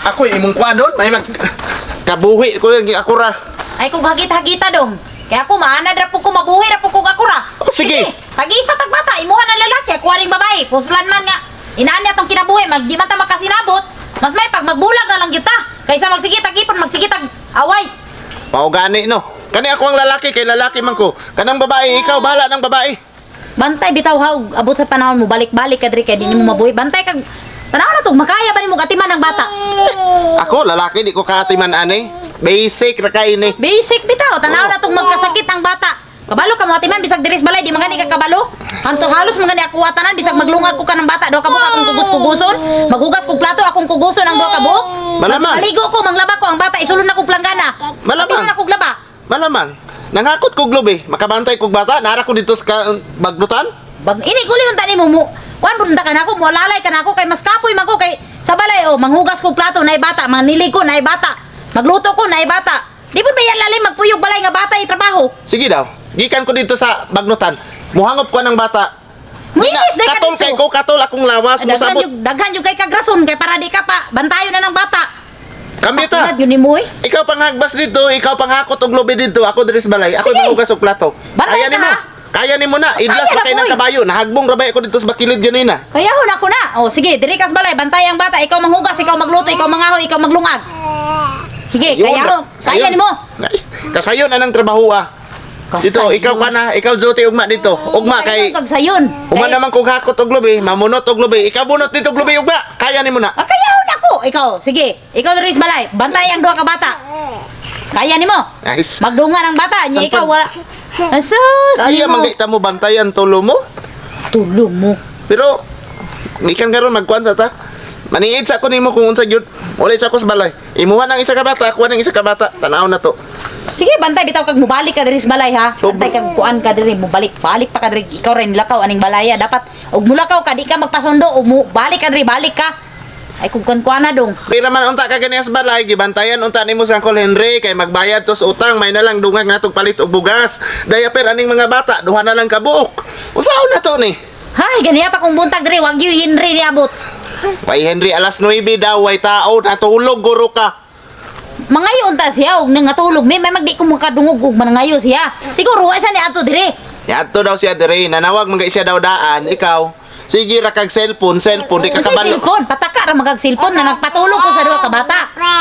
Ako imong kuan doon, may mag kabuhi ko lang ako ra. Ay kung hagit-hagita dong. Kaya ako maanad ra pud ko, mabuhi ra pud ko ako ra. Oh, sige. Tag-isa tag bata, imuha ng lalaki, ako aning babae. Puslan man nga. Inaan niya tong kinabuhi, mag di man ta makasinabot. Mas may pag magbulag na lang gyud ta. Kaysa magsige tag ipon, magsige tag away. Mao gani no. Kani ako ang lalaki kay lalaki man ko. Kanang babae, ikaw bahala ng babae. Bantay bitaw ha, ug abot sa panahon mo balik-balik ka diri kay di nimo mabuhi. Bantay kag panahon na to, makaya ba nimo atiman ang bata? Ako lalaki di ko kaatiman ani. Basic ra kay ni. Basic bitaw, tanaw na tong magkasakit ang bata. Kabalo ka mo atiman bisag diri sa balay di man gani ka kabalo. Hanto halos man gani ako tanan bisag maglungag ko kanang bata duha ka buok akong kugos-kuguson, maghugas kog plato akong kuguson ang duha ka buok. Malamang. Maligo ko, manglaba ko ang bata isulod na kog planggana. Malamang. Apil na kog laba. Malamang. Nangakot kog lubi, makabantay kog bata, nara ko dito sa bagnutan. Bag ini guli unta nimo mo. Kuan pud unta ka nako, mo lalay ka nako kay mas kapoy man ko kay sa balay oh, manghugas kog plato naay bata, manilig ko naay bata, magluto ko naay bata. Di pud ba yan lalim magpuyog balay nga bata itrabaho? Sige daw. Gikan ko dito sa bagnutan. Muhangop ko ng bata. Di na, Muinis day ka katol dito. kay ko, katol akong lawas, Daghan mosabot. yung daghan yung kay kagrason kay para di ka pa bantayon na ng bata. Kambita. Tulad yun ni mo eh. Ikaw panghagpas dito, ikaw panghakot og lubi dito, ako diri sa balay. Ako Sige. manghugas og plato. Bantay Kaya ka, nimo. ha? Kaya nimo na. Idlas Kaya pa na kay ko, ng eh. kabayo. Nahagbong ra bay ako dito sa bakilid ganina. Kaya ho na ko na. O sige, diri ka sa balay, bantay ang bata, ikaw manghugas, ikaw magluto, ikaw mangahoy, ikaw maglungag. Sige, Yun, kaya ho, kaya sayon. nimo. Ay, kasayon anang trabaho ah. Dito, ikaw ka na, ikaw duty ugma dito. Ugma kay Kag sayon. Uma naman kog hakot og lubi, mamunot og lubi. Ikaw bunot dito og lubi ugma. Kaya nimo na. Ah, kaya ho na ko. Ikaw, sige. Ikaw diri sa balay, bantay ang duha ka bata. Kaya nimo. Nice. Magdungan ang bata, nya Sampan. ikaw wala. Asus, Kaya nimo. man kay ta mo bantayan tulo mo. Tulo mo. Pero gikan karon magkuan sa ta. Maniid sa ko nimo kung unsa gyud. Wala sa ko sa balay. Imuha ng isa ka bata, kuha ng isa ka bata. Tan-aw na to. Sige, bantay bitaw kag mobalik ka diri sa balay ha. So, Bantay kag kuan ka diri, mobalik, balik pa ka diri. Ikaw rin lakaw aning balaya dapat og mulakaw ka di ka magpasundo og balik ka diri, balik ka. Ay kung kuan kuan na dong. Di raman unta ka ganiya sa balay, gibantayan unta nimo sa Uncle Henry kay magbayad to sa utang, may na lang dungag natong palit og bugas. Diaper aning mga bata, duha na lang ka buok. Unsaon na to ni? Hay, ganiya pa kung buntag diri, wag gyud Henry niabot. Way Henry alas 9 daw, way tao natulog guro ka. Mangayo unta siya og nangatulog mi, may magdi ko makadungog og mangayo siya. Siguro wa siya ni ato diri. Yadto daw siya dire, nanawag man kay siya daw daan, ikaw. Sige ra kag cellphone, cellphone di ka Unsay kabalo. cellphone, pataka ra magag cellphone na nagpatulog ko sa duha ka bata.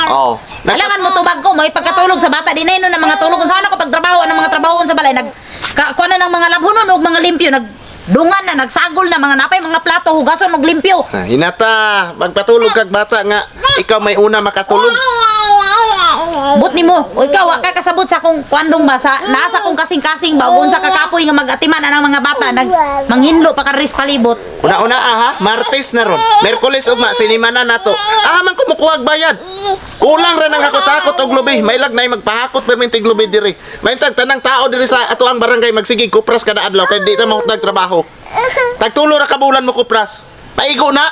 Oh. Kailangan mo tubag ko, may pagkatulog sa bata di na yun ng mga tulog. Kung saan ako pagtrabaho ng mga trabahoon sa balay, nag ka, kuha na ng mga labhonon og mga limpyo, nag dungan na, nagsagol na, mga napay, mga plato, hugason og limpyo. Ah, hinata, magpatulog kag bata nga ikaw may una makatulog. But nimo, o ikaw, wa ka kasabot sa akong kuandong ba, sa, nasa akong kasing-kasing ba, ug unsa ka kapoy nga mag-atiman anang mga bata, nag manghinlo pa ka ris palibot. Una-una ah, ha, Martes na ron. Merkules ugma sinima na nato. Ah man kumukuhag bayad. Kulang ra nang hakot-hakot og lubi. May lag nay magpahakot permintig lubi diri. Maintag tanang tao diri sa ato ang barangay magsigig kupras kada adlaw kay di ta mahutag trabaho. Tagtulo ra ka bulan mo kupras. Paigo na.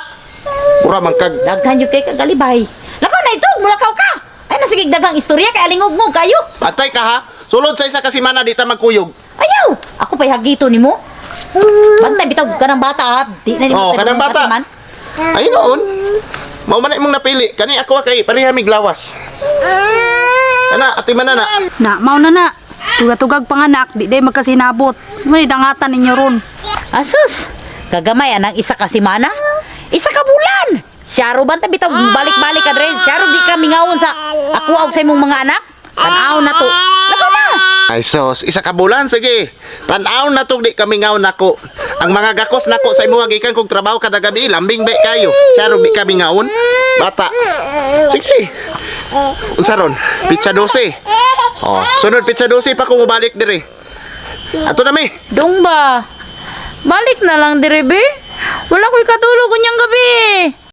Mura man kag Daghan yun kay kagalibay. Lakaw na ito, mulakaw ka. Ay, nasigig daghang istorya kay alingog-ngog kayo. Patay ka ha. Sulod sa isa ka semana di ta magkuyog. Ayaw! Ako pa'y hagito nimo. Bantay bitaw ka ng bata ha. Di na nimo Oh, kanang bata. atiman. Ay noon. Mao man na imong napili. Kani ako ah, kay pareha mig lawas. Ana, atiman na na. Na, mao na na. Tuga-tugag panganak, di day magkasinabot. Mo ni dangatan ninyo ron. Asus, kagamay anang isa ka semana? Isa ka bulan. Siyaro bantay bitaw balik-balik ka dre. Siyaro di ka mingawon sa ako og sa imong mga anak. Tan-aw na to. Lakaw na. Ay sos, isa ka bulan sige. Tan-aw na tug di kami ngaw nako. Ang mga gakos nako sa imuha gikan kog trabaho kada gabi, lambing ba kayo. Siya di kami ngawon. Bata. Sige. Unsa ron? Pizza 12. Oh, sunod pizza 12 pa ko mobalik diri. Ato na mi. Dong ba? Balik na lang dire be. Wala ko'y katulog unyang gabi.